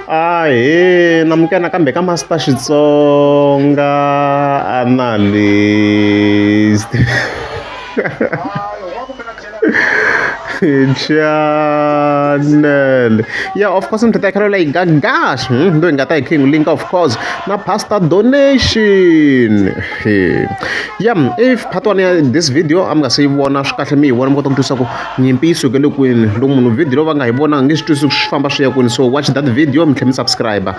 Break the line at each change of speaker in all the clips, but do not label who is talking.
Ahee namukela nakambe ka Master Xitsonga Analyst channel yeah of course mi ta yi gagash loyi nga ta hi king link of course na pastor donation yeah if part one ya this video a mi nga se yi vona swi kahle mi yi vona mi kota ku twisisa ku nyimpi yi sukele kwini loko munhu video va nga yi vonanga nge swi twisisi swi famba swi ya kwini so watch that video mi tlhela mi subscribe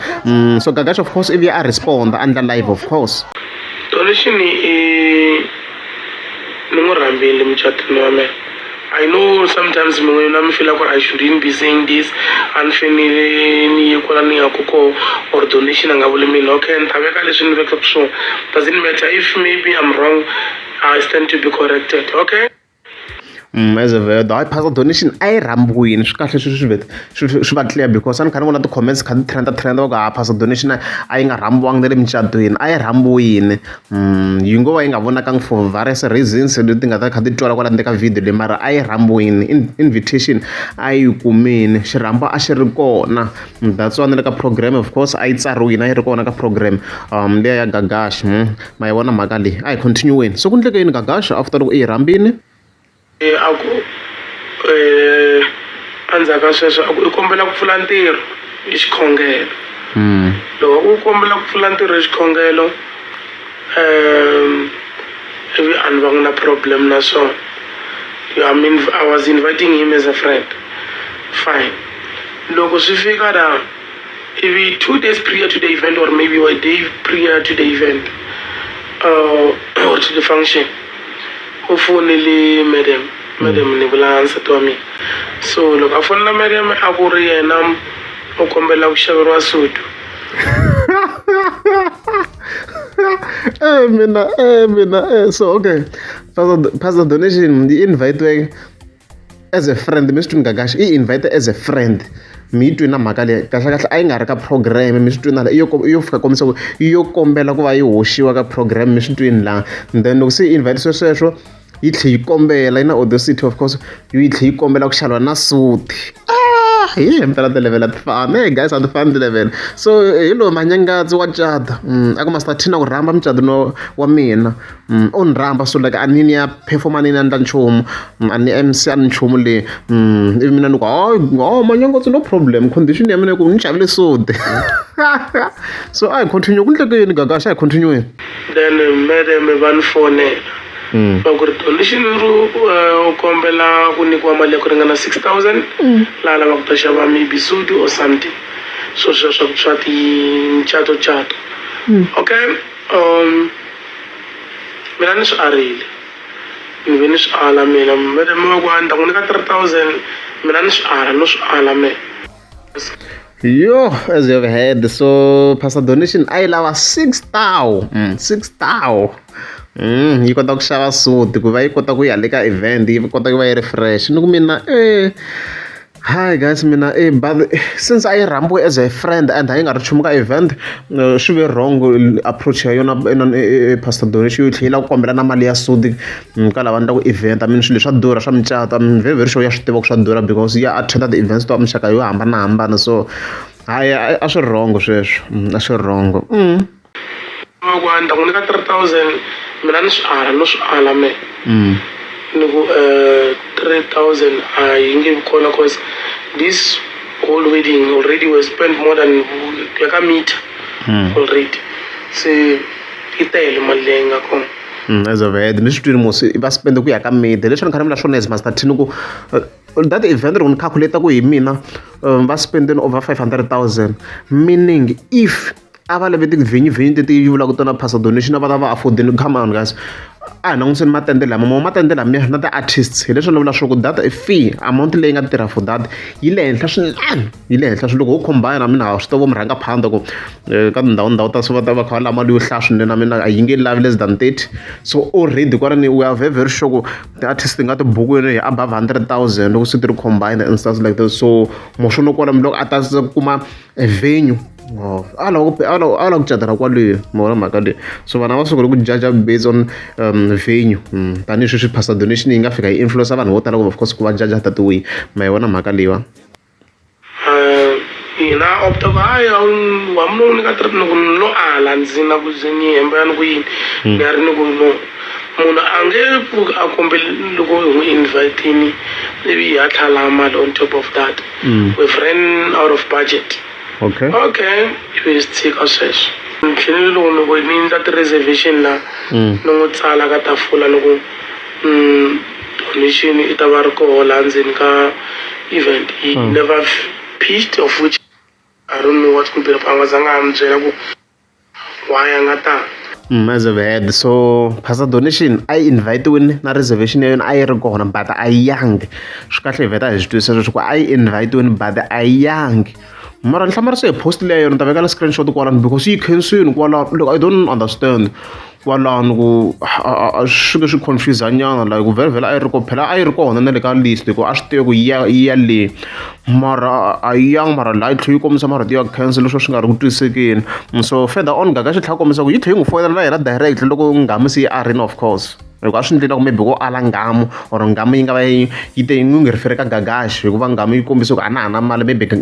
so gagash of course ivi a respond a endla live of course
Donation i ni n'wi rhambile mucatwini wa mina. I know sometimes mi n'wina mi feel ku ri I shouldn't be saying this a ni fanele ni ye kwala ni yaka kona or donation a nga vuli mina okay ni ta veka leswi ni vekaka swona doesn't matter if maybe I'm wrong I stand to be corrected okay.
As a vhele hayi pastor donation a yi rhambiwini swi kahle swi swi swi swi va clear because a ni kha ni vona ti-comments kha ti trend trend va ku ha pastor donation a yi nga rhambiwangi na le mucatwini a yi rhambiwini yi ngo va yi nga vonakangi for various reasons leti nga ta kha ti twala kwala ndzeni ka video leyi mara a yi rhambiwini invitation a yi kumini xirhambo a xi ri kona that's why na le ka program of course a yi tsariwini a yi ri kona ka program liya ya Gagash ma yi vona mhaka leyi a hi continue-weni so ku endleke yini Gagash after loko i yi rhambini.
A ku endzhaku ka sweswo a ku i kombela ku pfula ntirho hi xikhongelo loko u kombela ku pfula ntirho hi xikhongelo ivi a ni vanga na problem na swona I mean I was inviting him as a friend fine loko swi fika la ivi 2 days prior to the event or maybe a day prior to the event or to the function u fonele madam madam ni vula nsati wa mina so loko a fonela madam a ku ri yena u kombela ku xaveriwa sutu.
Mina mina so okay pastor donation yi invite as a friend mi swi twini Gagash i invite as a friend mi yi twi na mhaka leyi kahlekahle a yi nga ri ka program mi swi twi na i yo i yo fika kombisa ku yi yo kombela ku va yi hoxiwa ka program mi swi twini laha then loko se yi invite sweswo yi tlhe yi kombela yi na audacity of course yi tlhe yi kombela ku xaviwa na suti hi himpela ti-level a ti fani hey guys a ti fani ti-level so hi lowu manyangatsi wa cata a ku Master T na ku rhamba mucatwini wa mina o ni rhamba so like a ni ni ya perform a ni ni endla nchumu a ni M_C a ni nchumu le ivi mina ni ku hayi oh manyangatsi no problem condition ya mina i ku ni xavile suti so a hi continue ku endleke yini Gagash a hi continue-weni.
Then madam va ni fonela va ku ri donation ri u kombela ku nyikiwa mali ya ku ringana 6000 laha lavaka ku ta xava maybe suit or something swo swa swa swa timicatocato okay mina ni swi arile ni ve ni swi ala mina madam va ku a ni ta ku nyika 3000 mina ni swi ala no swi ala mina.
Yo, as you have heard, so Pastor Donation a yi lava 6 thou, 6 thou. Yi kota ku xava suti ku va yi kota ku ya le ka event yi kota ku va yi ri fresh ni ku mina hi guys mina but since a yi rhambiwe as a friend and a yi nga ri nchumu ka event swi ve wrong approach ya yona Pastor Donation yo tlhela yi lava ku kombela na mali ya suti ka lava endlaku event I mean swilo swa durha swa micato I mean very very sure ya swi tiva ku swa durha because ya attend ti-events ta muxaka yo hambanahambana so hayi a swi ri wrong sweswo a swi ri wrong.
Va ku a ni ta ku nyika 3000 mina ni swi ala no swi ala me ni ku 3000 a yi nge vi kona cause this whole wedding already we spent more than ku ya ka meter already se yi tele mali leyi nga kona.
As I've heard ni swi twini mos va spend ku ya ka midi leswi ni kha ni vula swona as Master T ni ku that event loko ni calculate ku hi mina va spendini over 500,000 meaning if a va lave ti-venue venue leti yi vulaka tona pastor donation a va ta va affordini come on guys a hi langutiseni matende lama mo matende lamiya na ti-artists hi leswi ni vula swa ku that fee amount leyi nga tirha for that yi le henhla swinene yi le henhla swilo loko ho combine a mina ha swi tiva murhangaphandle ku ka tindhawu ndhawu ta so va ta va kha va lava mali yo hlaya swinene a mina a yi nge lavi less than 30 so already kwalani we are very very sure ku ti-artist ti nga tibukwini hi above 100,000 loko se ti ri combined and stuff like that so muxono kwalamo loko a ta kuma venue a lava ku a lava ku catela kwale ma vona mhaka leyi so vana va sungule ku judge based on venue tanihi sweswi pastor donation yi nga fika yi influence vanhu vo tala ku of course ku va judge that way ma yi vona mhaka leyiwa.
Yi Yena a opta ku hayi wa mi no nyika three ni ku ni lo ala ndzi na ku ze ni hemba ni ku yini ni ya ri ni ku no munhu a nge pfuki a kombeli loko hi n'wi invite-ini ivi hi ya tlhala mali on top of that we've ran out of budget.
Okay.
Okay ivi hi swi tshika sweswo ni tlhelele loko ni ku ni endla ti-reservation la ni n'wi tsala ka tafula ni ku donation i ta va ri koho laha ndzeni ka event he never pitched of which I don't know what could be a nga zanga a ni byela ku why a nga ta.
As I've heard, so Pastor Donation a yi invite-wini na reservation ya yona a yi ri kona but a yi yangi swi kahle hi vheta hi swi twisisa sweswo ku a yi invite-wini but a yi yangi mara ni hlamarisa hi post leya yona ni ta vekela screenshot kwalano because yi khensiwini kwalano loko I don't understand kwalano ku swi ke swi confuse nyana like ku vhele vhele a yi ri kona phela a yi ri kona na le ka list hi ku a swi tiva ku yi ya yi ya le mara a yi yangi mara laha yi tlhela yi kombisa marito ya cancel leswi swi nga ri ku twisisekeni so further on Gaga xi tlhela kombisa ku yi tlhela yi n'wi foyinela na yena direct loko nghamu se yi arini of course hi ku a swi endli na ku maybe ko ala nghamu or nghamu yi nga va yi yi te yi n'wi nge refer ka Gagashi hikuva nghamu yi kombise ku a na ha na mali maybe a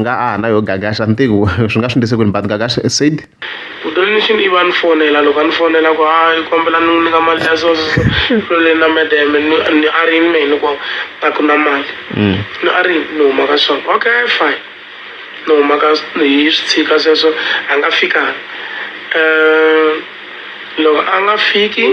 nga a ha na yo Gagashi a ni tivi ku swi nga swi endlise ku yini but Gagashi said
Donation ivi a ni fonela loko a ni fonela ku hayi kombela ni n'wi nyika mali ya so so so lole na madam ni ni a ri mehe ni ku a ku na mali ni a ri ni huma ka swona okay fine ni huma ka hi swi tshika sweswo a nga fikanga loko a nga fiki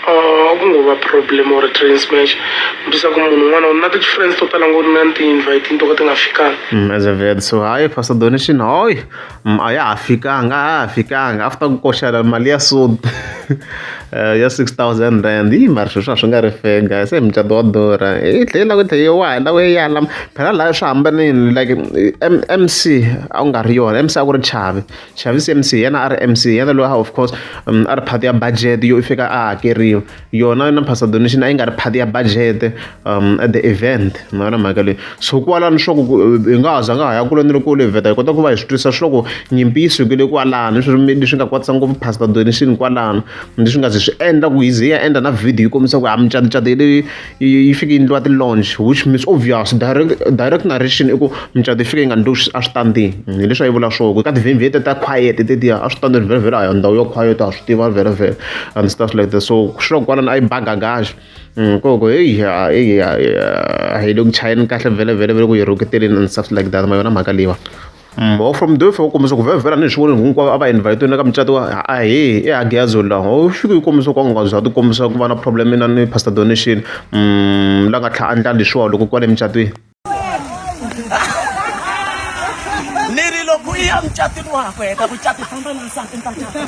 a ku ngo va problem or train smash ni twisa ku munhu un'wana na ti-friends to tala ngopfu na ni ti-invite-ini to ka ti nga fikanga.
As a vet so hayi pastor donation hayi a ya ha fikanga a ya ha fikanga after ku koxela mali ya sud ya 6000 rand yi mara sweswi a swi nga ri fair guys se mucato wa durha yi tlhela ku tlhela yi wa la ku ya la phela laha swi hambanile like M_C a ku nga ri yona M_C a ku ri Chavi Chavi se M_C yena a ri M_C yena loyi of course a ri part ya budget yo i fika a hakeriwa yona na pastor donation a yi nga ri part ya budget at the event ma yona mhaka leyi so kwalano swa ku hi nga ha zanga ha ya kule ni le kule hi vheta hi kota ku va hi swi twisisa swa ku nyimpi yi sukile kwalano leswi leswi nga kwatisa ngopfu pastor donation kwalano leswi nga ze swi endla ku hi ze hi ya endla na video yi kombisa ku ha mucato leyi yi fike yi endliwa ti-launch which means obvious direct direct narration i ku mucato yi fike yi nga endliwi eswitandini hi leswi a yi vula swona ku ka ti-venue ta quiet tetiya a swi tandini vhele vhele a hi ndhawu ya quiet ha swi tiva vhele vhele and stuff like that so swi loko kwalano a yi ba gagaxa ko ku heyi heyi a hi le ku chayeni kahle vhele vhele vhele ku yi rhuketeleni and stuff like that ma yona mhaka leyiwa. Ho from there fika u kombisa ku vhele vhele a ni swi voni hinkwavo a va invite-ini ka mucato wa ahee i Hagiazo la ho fike yi kombisa ku a nga za ti kombisa ku va na problem na ni pastor donation la nga tlhela a endla leswiwa loko kwale mucatweni.
Ni ri loko i ya mucatwini wakwe heta ku cata famba na nsati ni ta cata.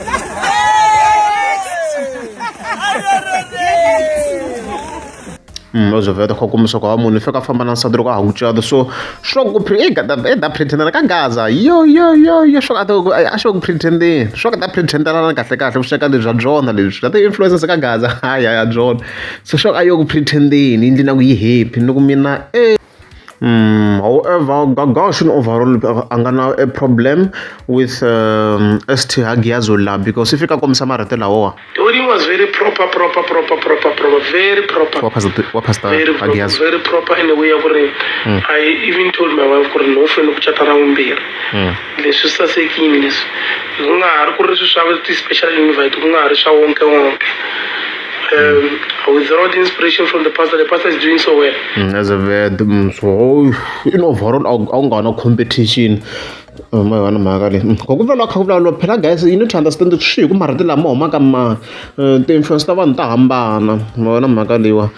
Wa byi vheta kha kombisa ku ha munhu i fika a famba na nsati loko a ha ku cata so swi ku i ta pretend-ela ka Gaza yo yo yo yo swa ku a xo ku pretend-eni swa ku ta pretend-elana kahle kahle vuxaka lebyi bya byona lebyi bya ti-influencers ka Gaza hayi a byona so swa ku a yo ku pretend-eni yi endli na ku yi happy ni ku mina e. However, Gagash overall a nga na a problem with ST Hagiazo la because i fika a kombisa marito lawawa.
The wedding was very proper, proper, proper, proper, proper, very proper.
Wa Pastor, wa Pastor
very proper,
Hagiazo.
very proper in a way ya ku ri I even told my wife ku ri no fanele ku cata ra vumbirhi. Leswi swi sasekile leswi. Ku nga ha ri ku ri swi swa ti-special invite ku nga ha ri swa wonke wonke. I without inspiration from the pastor, the pastor is doing so well.
As a vet, so in overall a wu nga na competition ma yona mhaka leyi ku vulavula kha ku vulavula phela guys you need to understand swi hi ku marito lama humaka ma ti-influence ta vanhu ta hambana ma yona mhaka leyiwa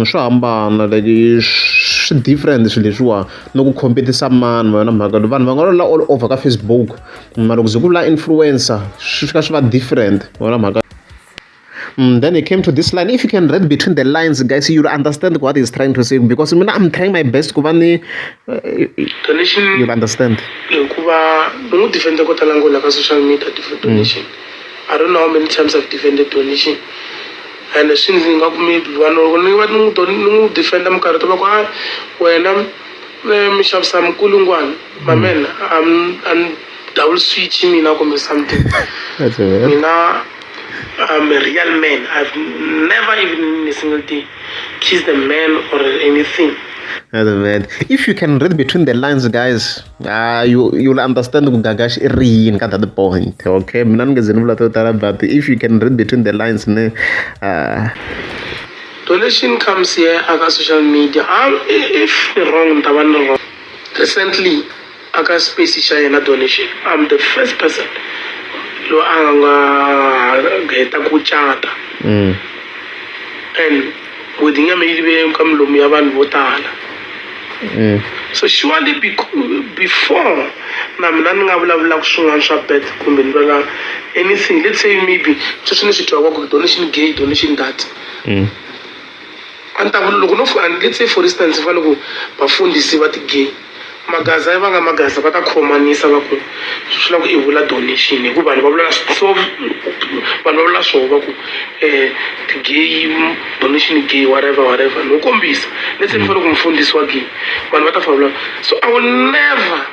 swa hambana like swi different swilo leswiwa no ku competisa mani ma yona mhaka leyi vanhu va nga vulavula all over ka Facebook mara loko ze ku vula influencer swi fika swi va different ma yona mhaka. Then he came to this line. If you can read between the lines, guys, you'll understand what he's trying to say. Because I mean, I'm trying my best to
Donation
you'll understand.
Hikuva ni n'wi defend ko tala ngopfu la ka social media donation. I don't know how many times I've defended donation. And swi ndzi nga ku maybe vanhu loko ni va ni n'wi ni n'wi defend minkarhi to va ku a wena mi xavisa minkulungwana my man I'm double switch mina kumbe something.
That's it.
Mina I'm a real man. I've never even in a single day kissed a man or anything.
If you can read between the lines, guys, you'll understand ku Gagash i ri yini ka that point. Okay, mina ni nge ze ni vula to tala, but if you can read between the lines, ne
Donation comes here aka social media. If ni wrong, ni ta va ni wrong. Recently aka space xa yena donation, I'm the first person loyi a nga heta ku cata. And wedding ya mina yi ve ka milomu ya vanhu vo tala. So surely before na mina ni nga vulavulaka swin'wana swa bad kumbe ni vula anything, let's say maybe sweswi ni swi twa ku donation gay, donation that. A ni ta vula loko no let's say for instance va loko vafundhisi va ti-gay, magaza ya va nga magaza va ta khomanisa va ku swi lava ku i vula donation, hi ku vanhu va vula so, vanhu va vula swoho va ku ti-gay, donation gay, whatever whatever. No kombisa, let's say loko mufundhisi wa gay, vanhu va ta fa vula. So I will never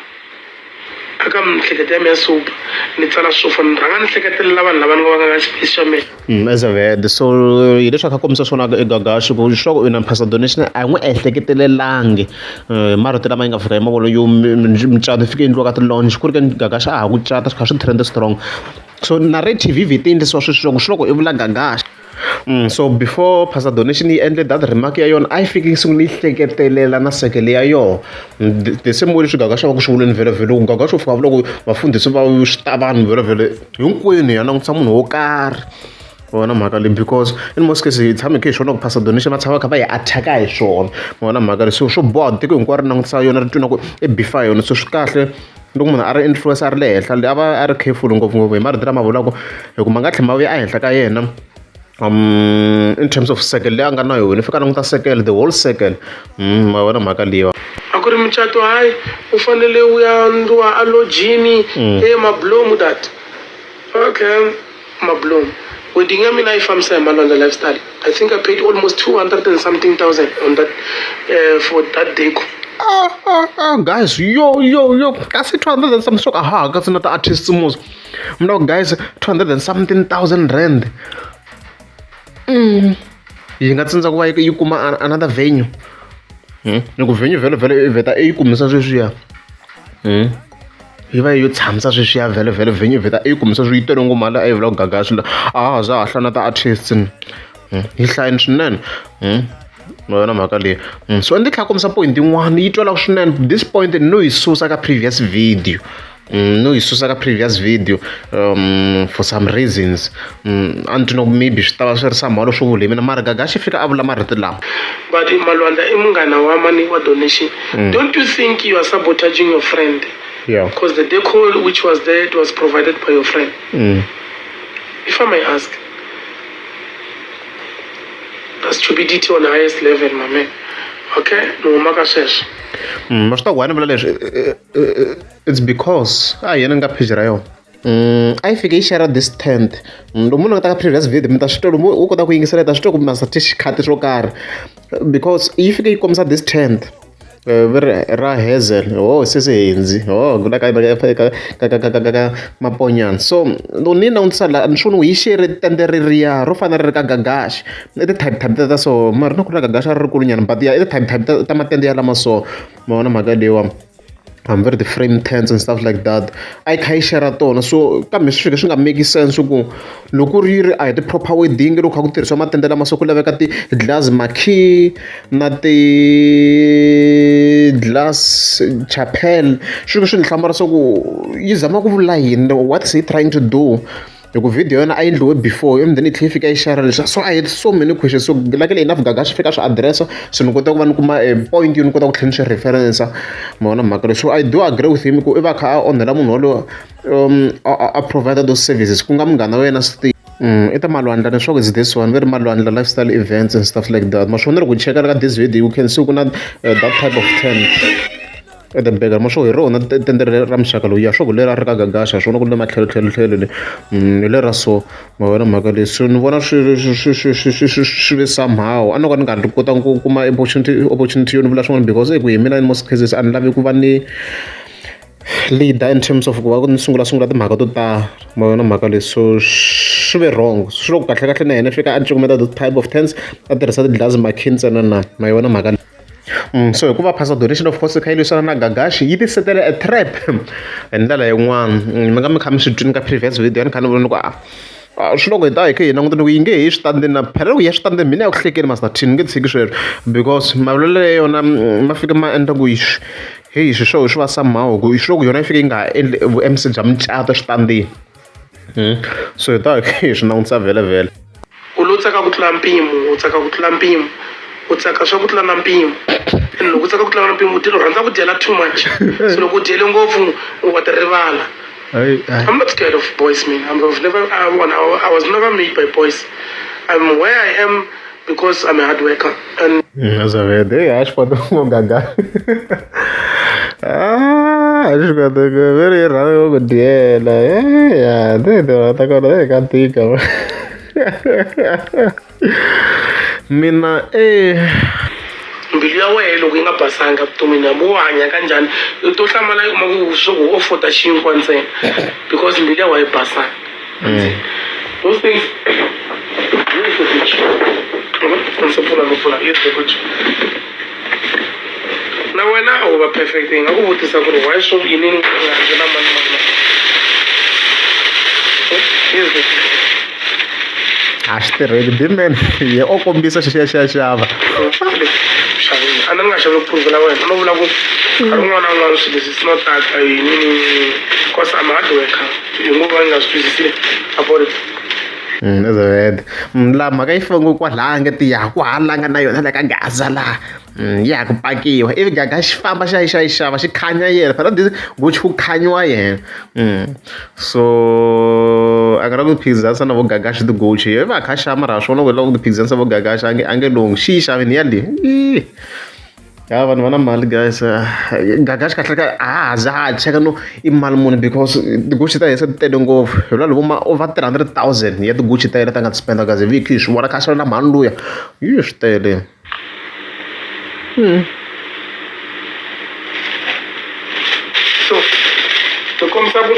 aka miehleketo ya mina ya soap ni tsala swo fana, ni rhanga ni hleketelela vanhu lava ni nga va nga ka space xa mina.
As I've heard, so hi leswi a kha kombisa swona eGagashi ku swa ku ina Pastor Donation a n'wi ehleketelelangi hi marito lama yi nga fika hi mavolo yo micato yi fike endliwa ka ti-launch ku ri ke ni Gagashi a ha ku cata swi kha swi trend strong, so narrative yi vhete endlisiwa sweswi swi loko i vula Gagashi. So before Pastor Donation yi endle that remark ya yona, a yi fiki yi sungule yi hleketelela na sekele ya yona the same way leswi Gagashi va ku swi vuleni vhele vhele ku Gagashi u fika vula ku vafundhisi va swi ta vanhu vhele vhele hinkwenu ya langutisa munhu wo karhi vona mhaka leyi, because in most cases hi tshame khe hi swona ku Pastor Donation va tshama va kha va hi attack-a hi swona vona mhaka leyi. So swo boha tiko hinkwaro ri langutisa yona ri twi na ku i bifa yona, so swi kahle loko munhu a ri influencer a ri le henhla a va a ri careful ngopfungopfu hi marito lama vulaka hi ku ma nga tlhela ma vuya ehenhla ka yena in terms of circle leyi a nga na yona, i fika a languta circle, the whole circle. Ma vona mhaka leyiwa.
A ku ri mucato, hayi u fanele u ya ndliwa a lodge-ini e mabulomu that okay mabulomu. Wedding ya mina yi fambisa hi Malwandla Lifestyle. I think I paid almost 200 and something thousand on that for that deco.
Guys, yo yo yo, kasi 200 and something, aha, kasi na ti-artists mos mina guys, 200 and something thousand rand yi nga tsandza ku va yi kuma another venue. Ni ku venue vhele vhele i vheta i yi kumisa sweswiya, yi va yo tshamisa sweswiya vhele vhele venue vheta i yi kumisa swi yi tele ngopfu mali a yi vula ku Gagashi la a za ha hlaya na ti-artists yi hlayini swinene ma yona mhaka leyi. So ndzi tlhela kombisa point yin'wana yi twalaka swinene. This point no yi susa ka previous video, no yi susa ka previous video for some reasons. A ni twi na ku maybe swi ta va swi ri somehow leswo vula hi mina, mara Gagashi fika a vula marito lama.
But Malwandla i munghana wa mani wa donation. Don't you think you are sabotaging your friend?
Yeah.
Because the decor which was there, it was provided by your friend. If I may ask, that's stupidity on the highest level, my man. Okay, ni huma ka sweswo.
Ma swi ta ku why ni vula leswi, it's because a hi yena ni nga page ra yona. A yi fike yi share this tent. Loko munhu a nga ta ka previous video mi ta swi twa, loko u kota ku yingisela ta swi twa ku Master T xikhati swo karhi, because yi fike yi kombisa this tent va ri ra Hazel, oh se se Henzi, oh ku la ka ka ka ka ka ka ka Maponyana. So loko ni yi langutisa la ni swi vona ku yi share tende reriya ro fana ri ri ka Gagashi, i ti-type type ta so mara na ku ri ra Gagashi a ri ri kulunyana, but ya i ti-type type ta matende ya lama so ma vona mhaka leyiwa, hambi ri ti-frame tents and stuff like that, a yi kha yi share tona. So kambe swi fika swi nga make sense ku loko ri ri a hi ti-proper wedding loko kha ku tirhisiwa matende lama, so ku laveka ti-glass marquee na ti-glass chapel. Swi fike swi ni hlamarisa ku yi zama ku vula yini, what is he trying to do, hi ku video ya yona a yi endliwe before and then yi tlhela yi fika yi share leswi. So I had so many questions, so luckily enough Gagashi fika swi address-a, so ni kota ku va ni kuma a point yo ni kota ku tlhela ni swi reference ma vona mhaka leyi. So I do agree with him ku i va a kha a onhela munhu walowo a provide those services ku nga munghana wa yena still. I ta Malwandla leswaku is this one ve ri Malwandla Lifestyle Events and stuff like that. Ma swi vona loko cheka ka this video, you can see ku na that type of tent at the back. Ma swo hi rona tende ra muxaka lowu ya swo ku leri a ri ka Gagashi, swona ku le matlhelo tlhelo tlhelo le hi le ra so ma vona mhaka leyi. So ni vona swi swi swi swi swi swi swi swi ve somehow a no ka ni nga ri kotanga ku kuma opportunity yo ni vula swin'wana, because ku hi mina in most cases a ni lavi ku va ni leader in terms of ku va ni sungula sungula timhaka to tala ma vona mhaka leyi. So swi ve wrong, swi loko kahle kahle na yena fika a cukumeta the type of tents a tirhisa ti-glass marquee ntsena na ma yona mhaka. So hikuva Pastor Donation of course kha yi lwisana na Gagashi yi ti setele a trap hi ndlela yin'wana. Mi nga mi kha mi swi twini ka previous video ni kha ni vona ku a swi loko hi ta hi kha hi languta ku yi nge he switandini na phela loko yi ya switandini mina ya ku hlekeni Master T ni nge tshiki sweswo because mavulavulelo ya yona ma fika ma endla ku heyi swi swo swi va somehow ku swi loko yona yi fike yi nga ha endli vu M_C bya mucato eswitandini. So hi ta hi kha hi swi langutisa vhele vhele.
U lo tsaka ku tlula mpimo u tsaka ku tlula mpimo u tsaka swa ku tlula na mpimo and loko u tsaka ku tlula na mpimo u rhandza ku dyela too much so loko u dyele ngopfu u wa ti rivala. I'm not scared of boys man. I've never I, I was never made by boys. I'm where I am because I'm a hard worker and
Nazareth, hey, acho que pode gaga. Ah, acho que very raro ku diela. Eh, ya, de de ta kona de ka tika. Mina eh
mbilu ya wena loko yi nga basanga vuton'wini hambi wo hanya kanjhani u to hlamala i kuma ku swo ku wo fota xinkwa ntsena because mbilu ya wena yi basanga. Those things here's the Gucci. Ndzi pfula no pfula here's the Gucci. Na wena a wu va perfect yi nga ku vutisa ku ri why swo yini ni nga ndzi na mani mani mani. Here's the Gucci.
A xi tirheki diman ye o kombisa xi ya xi ya xava.
Xaveni a ni nga xavi ku provela wena no vula ku nkarhi wun'wana na wun'wana swilo leswi it's not that yini ni cause I'm a hard worker hi ngo va ni nga swi twisisi about it.
Nazareth. Laha mhaka yi fike kwalaya nge ti ya ku halanga na yona la ka Gaza laha ya ha ku pakiwa ivi Gaga xi famba xi ya xi ya yi xava xi khanya yena phela this Gucci ku khanyiwa yena. So a nga la ku phikizanisa na vo Gagashi ti-Gucci i va a kha a xava mara ha swi vona ku i lava ku ti phikizanisa vo Gagashi a nge a nge lunghi xi yi xavini yaleyo. Ya vanhu va na mali guys Gagashi kahle kahle a ha za ha cheka no i mali muni because ti-Gucci ta yena se ti tele ngopfu hi vula loko ma over 300,000 ya ti-Gucci ta yena ta nga ti spend guys hi vhiki hi swi vona kha a xava na mhani luya yi swi tele.
So hi kombisa ku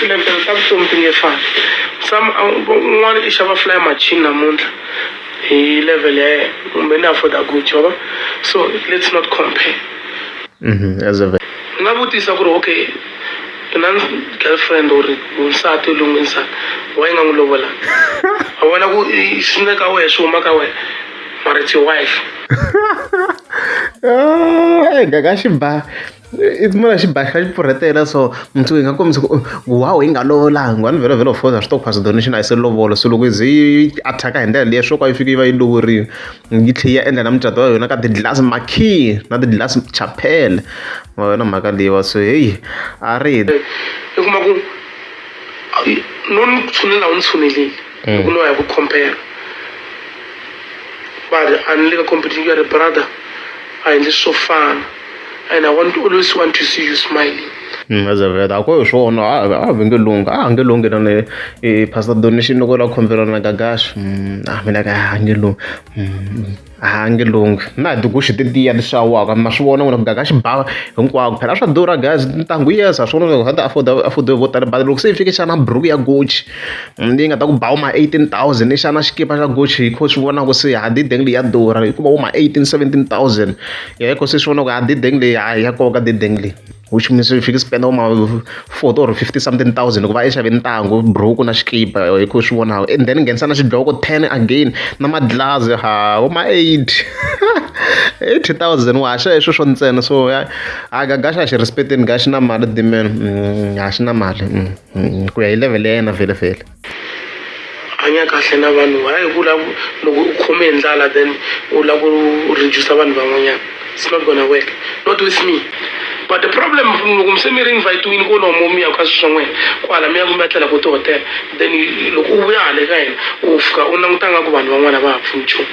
ti-level ta vutomi ti nge fani some un'wana i xava fly machine namuntlha hi level ya yena kumbe ni afforda Gucci wa so let's not compare.
As a
Ni nga vutisa ku ri okay i na girlfriend or nsati loyi nge nsati why i nga n'wi lovolanga a vona ku swi le ka wena swi huma ka wena mara it's your wife.
Gaga xi ba i mona xi ba xa xi pfurhetela so muthu hi nga kombisa ku wow yi nga lovolanga a ni vhele vhele of course a swi tiva ku Pastor Donation a yi se lovola so loko yi ze yi attack hi ndlela liya swo ka yi fike yi va yi lovorile yi tlhela yi ya endla na mucato wa yona ka ti-glass marquee na ti-glass chapel ma yona mhaka leyiwa so heyi a ri
i kuma ku no ni tshunela u ni tshuneleli loko no ya ku compare va ri a ni le ka competition ya ri brother a endli swo fana and I want always want to see you smiling.
Azaveta a ko hi swona a va nge lunghi a nge lunghi na ni Pastor Donation loko la khombela na Gagashi a mina ka a nge lunghi a nge lunghi na hi ti-Gucci tetiya ti xaviwaka ma swi vona n'wina ku Gagashi ba hinkwako phela a swa durha guys ntangu yes ha swi vona ku ta afford afford vo tala but loko se yi fike xana buruku ya Gucci leyi nga ta ku ba vo ma 18,000 i xana xikipa xa Gucci hi kho swi vona ku se ha dideng leyi ya durha hikuva vo ma 18 17,000 ya hi kho se swi vona ku ha dideng leyi ha ya koka dideng leyi which means yi fike spend vo ma 40 or 50 something thousand ku va i xave ntangu buruku na xikipa hi kho swi vonaka and then nghenisa na xidloko 10 again na madlazi ha vo ma 80 80,000 wa ha xava sweswo ntsena so a Gagashi a xi respect-eni ga xi na mali dimen a xi na mali ku ya hi level ya yena vhele vhele.
Hanya kahle na vanhu hayi ku lava loko u khome hi ndlala then u lava ku reduce vanhu van'wanyana it's not gonna work not with me but the problem loko se mi ri invite-wini kolomo mi ya ka swilo swa n'wina kwala mi ya ku mi ya tlela ko tihotela then loko u vuya hale ka hina u fika u languta nga ku vanhu van'wana va ha pfuni nchumu.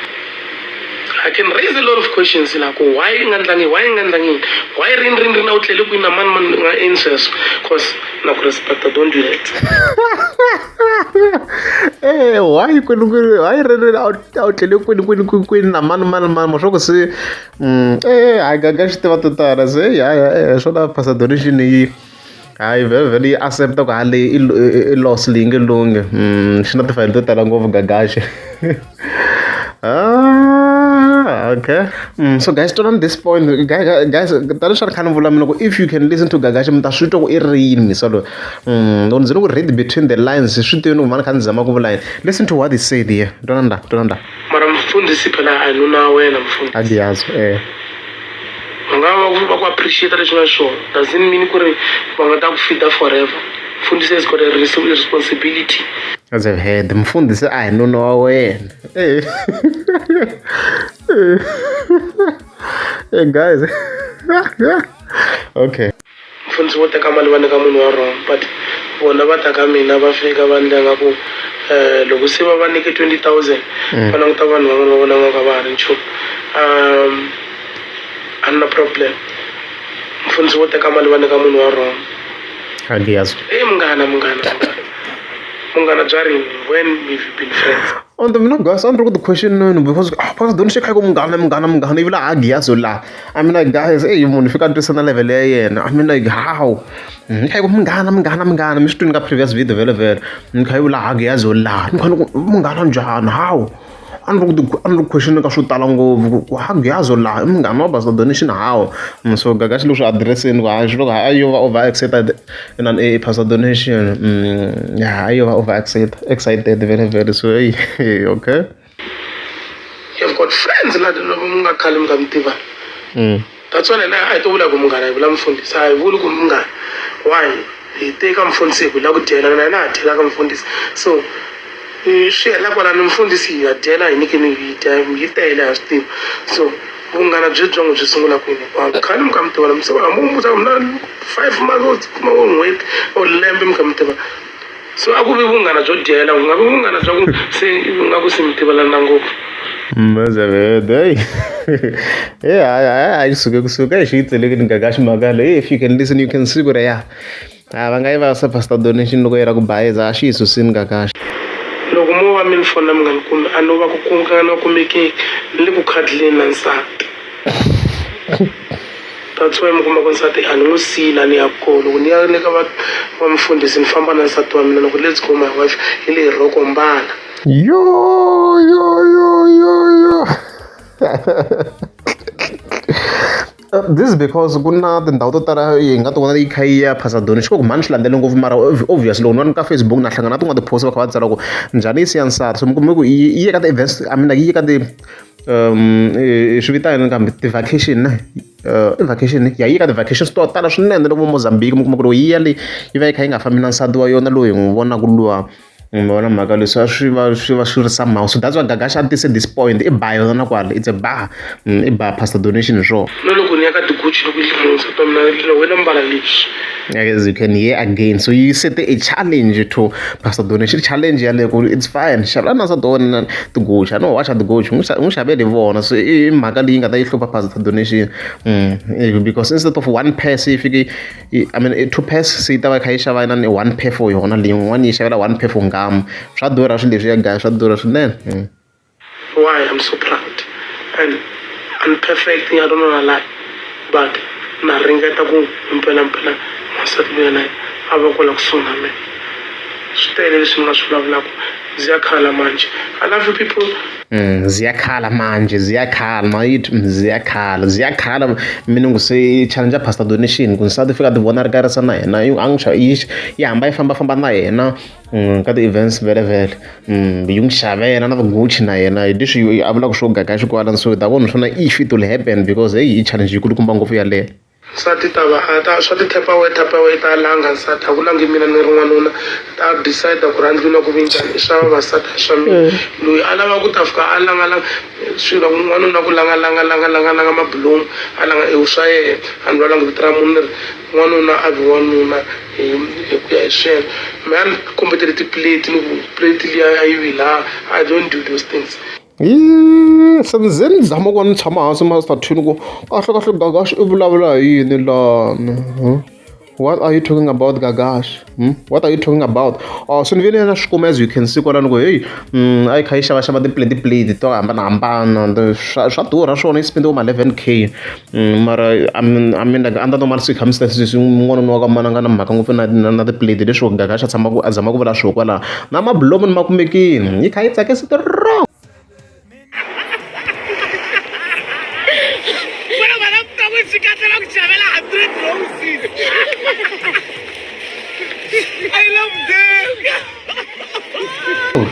I can raise a lot of questions la ku why i nga ndlangi why i nga ndlangi yini why rini rini rini a wu tlele kwini na mani mani u nga endli sweswo cause na ku respecta don't do that.
Eh why kwini kwini why rini rini a wu tlele kwini kwini kwini kwini na mani mani mani ma swa ku se eh hayi Gaga xi tiva to tala se ya ya swona Pastor Donation yi hayi vhele vhele yi accept ku ha leyi i loss leyi nge lunghi xi na tifayili to tala ngopfu Gagashi. Ah, okay. So guys, on this point, guys, guys, tani swa ri kha ni vula mina ku if you can listen to Gagashi mi ta swi twa ku i ri yini misa loyi. Loko ni ze ni ku read between the lines swi tiveni ku mhani kha ni zama ku vula yini. Listen to what he said here. Twanani la, twanani la.
Mara mfundhisi phela a hi nuna wa wena mfundhisi.
A Diazo, eh.
Va nga va va ku appreciate leswi nga swona doesn't mean ku ri va nga ta ku feed forever. Mfundhisi has got a responsibility.
As a head, mfundhisi a hi nuna wa wena. Eh. Hey guys. Okay.
Mfundhisi vo teka mali va nyika munhu wa wrong but vona va ta ka mina va fika va ndla nga ku loko se va va nyike 20,000 va languta vanhu van'wana va vona nga ku a va ha ri nchumu. A ni na problem. Mfundhisi vo teka mali va nyika munhu wa wrong.
Angiyazi.
Hey munghana, munghana, munghana. Munghana bya rini? When have you been friends?
And mina guys, a ni ri ku ti-question-eni because ah, because don't xi kha ku munghana munghana munghana ivi laha a giyazo laha. I mean like guys, ey munhu fika a twisisa na level ya yena. I mean like how? Ni kha yi ku munghana munghana munghana mi swi twini ka previous video vhele vhele. Ni kha yi vula ha giyazo laha. Ni kha ni ku munghana njhani? How? A ni ri ku a ni ri ku question ka swo tala ngopfu ku ha Gyazo laha i munghana wa Pastor Donation how? So Gagashi loko swi address-ini ku hayi swi loko a yo va over excited inani i Pastor Donation ya a yo va over excited excited vhele vhele so hey okay.
You've got friends la loko mi nga khale mi nga mi tivani. That's why na a hi to vula ku munghana hi vula mufundhisi a hi vuli ku munghana why hi te ka mufundhisi hi ku hi lava ku dyela na yena ha dyela ka mufundhisi so swi hela kwalano mufundhisi hi ya dyela hi nyikeni hi dya yi tele ha swi tiva so vunghana byebyi byi sungula kwini hinkwavo khale mi kha mi tivana mi se hambi u vutisa ku na 5 months kuma vo n'hweti or lembe mi kha mi tivana so a ku vi vunghana byo dyela ku nga vi vunghana bya ku se nga ku se mi tivelana ngopfu.
Mazavede, hey, hayi hayi suke kusuka xi yi tselekini Gagashi mhaka leyi. If you can listen you can see ku ri ya a va nga yi va se Pastor Donation loko yi ra ku bayiza a xi yi susini Gagashi.
Loko mo va mi ni fonela mi nga ni kumi a no va ku ku nga kumekeki ni le ku khadleni na nsati. That's why mi kuma ku nsati a ni n'wi siyi laha ni yaka kona loko ni ya le ka va va mufundhisi ni famba na nsati wa mina ni ku let's go my wife hi leyi rhoko mbala.
Yo yo yo yo yo This is because ku na tindhawu to tala hi nga ti vona yi kha yi ya phasa doni xi ku mhani swi landzele ngopfu mara obviously loko ni va ni ka Facebook na hlangana na tin'wana ti-post va kha va tsala ku njhani yi siya nsati so mi kume ku yi ye ka ti-events I mean like yi ye ka ti swi vita yini kambe ti-vacation ne i vacation ya yi ka ti-vacations to tala swinene loko Mozambique mi kuma ku loko yi ya le yi va yi kha yi nga fambi na nsati wa yona loyi hi n'wi vonaka luwa mi vona mhaka leswi a swi va swi va swi ri somehow so that's why Gagash a tise this point i ba yona kwala it's a bar i ba Pastor Donation hi swona.
Na loko ni ya ka ti-Gucci loko yi nsati wa mina wena mbala leswi.
As you can hear again, so you set a challenge to Pastor Donation. Challenge yaleyo ku it's fine xavela na nsati wa wena ti-Gucci a no wacha ti-Gucci n'wi xavele vona so i mhaka leyi nga ta yi hlupha Pastor Donation because instead of one pair se yi fike I mean 2 pairs se yi ta va yi kha yi xava inani 1 pair for yona leyin'wani yi xavela 1 pair for nghamu swa durha swilo leswi ya guys swa durha swinene.
Why I'm so proud and I'm perfect I don't wanna lie but na ringeta ku mpelampela n'wansati luya na a va kwala kusuhi na mina swi tele leswi ni nga swi vulavulaka ziyakhala manje I love you people.
Ziyakhala manje ziyakhala mayithi ziyakhala ziyakhala meaning se challenge Pastor Donation ku nsati fika ti vona ri karisa na yena yi a n'wi yi yi hamba yi fambafamba na yena ka ti-events vhele vhele yi n'wi xavela na ti-Gucci na yena hi leswi a vulaka swo Gagashi kwalano so hi ta vona swona if it will happen because heyi i challenge yi kulukumba ngopfu yaleyo.
Nsati ta va a ta swa ti-tupperware tupperware ta langa nsati a ku langi mina ni ri n'wanuna ta decide ku ri andlwini ku vi njhani i swa vavasati a hi swa mina loyi a lava ku ta fika a langa langa swilo n'wanuna ku langa langa langa langa langa mabulomu a langa i swa yena a ni vulavulanga vito ra munhu ni ri n'wanuna a vi n'wanuna hi hi ku ya hi sweswo mehe a ni kombeteli ti-plate ni ku plate liya a yi vi laha I don't do those things.
Se ni ze ni zama ku va ni tshama hansi Master Twin ku kahle kahle Gagash i vulavula hi yini lana what are you talking about Gagash what are you talking about oh so ni vile na swi kuma as you can see kwalano ku hey a yi kha yi xavaxava ti-plate plate to hambanahambana swa durha swona yi spend ma 11K mara I mean like under normal circumstances un'wana wa ka mana nga na mhaka ngopfu na na ti-plate leswo Gagash a tshama ku a zama ku vula swoho kwalaho na mabulomu ni ma kumekile yi kha yi tsakisa strong.
I love them.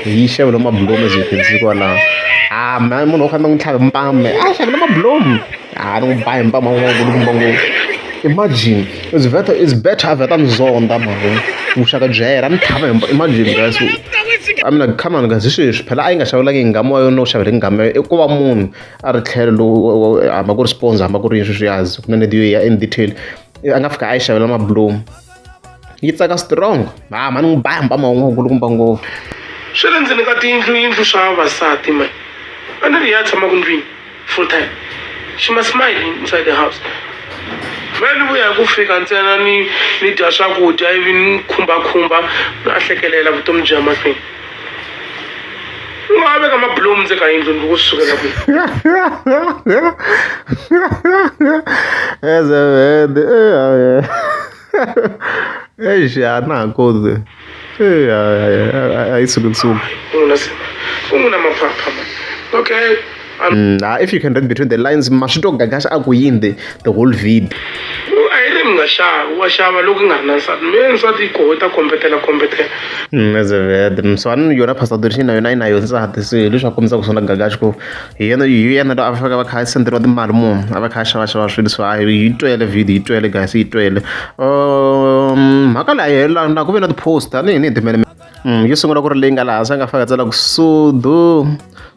Yi xavela mabulomu as you can see kwalaho. Ah, mhani munhu wo kha ni n'wi tlhava mpama a xavela mabulomu a ni n'wi ba hi mpama wun'wana ngopfu. Imagine it's better, it's better a vheta ni zonda mhani vuxaka bya yena a ni tlhava hi imagine guys. I mean like, come on guys, hi sweswi phela a yi nga xavelangi hi nghamu wa yona no xavela hi nghamu ya i ku va munhu a ri tlhelo lowu hambi ku ri sponsor hambi ku ri yini sweswiyazi ku na need yo ya in detail a nga fika a yi xavela mabulomu yi tsaka strong ha mhani n'wi ba mpama wun'we kulukumba ngopfu.
Swi le ndzeni ka tiyindlu yindlu swa vavasati mani a ni ri ya tshamaka ndlwini full time she must smile inside the house me ni vuya hi ku fika ntsena ni ni dya swakudya ivi ni khumbakhumba na hlekelela vutomi byi ya mahlweni u nga veka mabulomu ndze ka yindlu ni ku sukela kwihi.
Eish a na ha koti a yi suki kusuka.
U n'wina maphapha mani okay.
Ah, if you can read between the lines ma swi twa ku Gagash a ku yini the whole video.
A yi ri mi nga xavi wa xava loko i nga ri na nsati me nsati yi koho yi ta kombetela kombetela.
As so a ni yona Pastor Doris na yona yi na yo nsati se hi leswi a kombisaka swona Gagash ku hi yena hi yena loyi a fika va kha a senderiwa timali munhu a va kha a xavaxava swilo so a yi twele video yi twele guys yi twele mhaka leyi a yi helelanga na ku ve na ti-post tanihi ni hi timele yo sungula ku ri leyi nga laha hansi a nga faka tsala ku sudu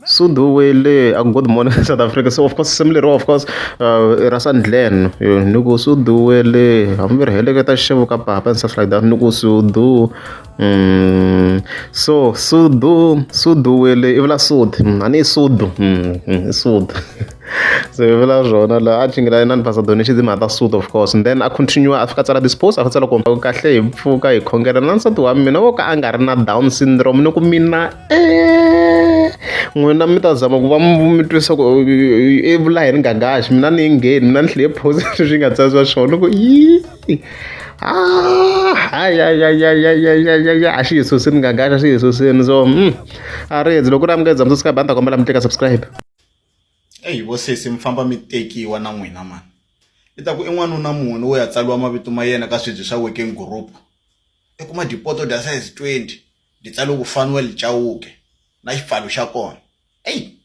sudu wele a good morning South Africa so of course risimu leriwa of course ra Sandlen ni ku sudu wele hambi ri heleketa xixevo ka papa and stuff like that ni ku sudu. So sudu suduwele i vula sud a ni sudu i sud se i vula swona laha a cingela na ni pastor donation timhaka ta sud of course and then a continue a fika tsala this post a tsala ku kahle hi pfuka hi khongela na nsati wa mina wo ka a nga ri na down syndrome ni ku mina n'wina mi ta zama ku va mi twisa ku i vula yini gagaxi mina ni yi ngheni mina ni tlhele post leswi nga tsariwa swona ku yi. Hayi a xi hi susini gagaxa a xi hi susini so a ri loko ri amukela mi subscribe a ni ta kombela mi tlika subscribe.
Eyi vo sesi mi famba mi tekiwa na n'wina mani i ta ku i n'wanuna muni wo ya tsariwa mavito ma yena ka swibye swa working group i kuma dipoto dya size 20 di tsariwe ku Fanuel Chauke na xipfalo xa kona eyi.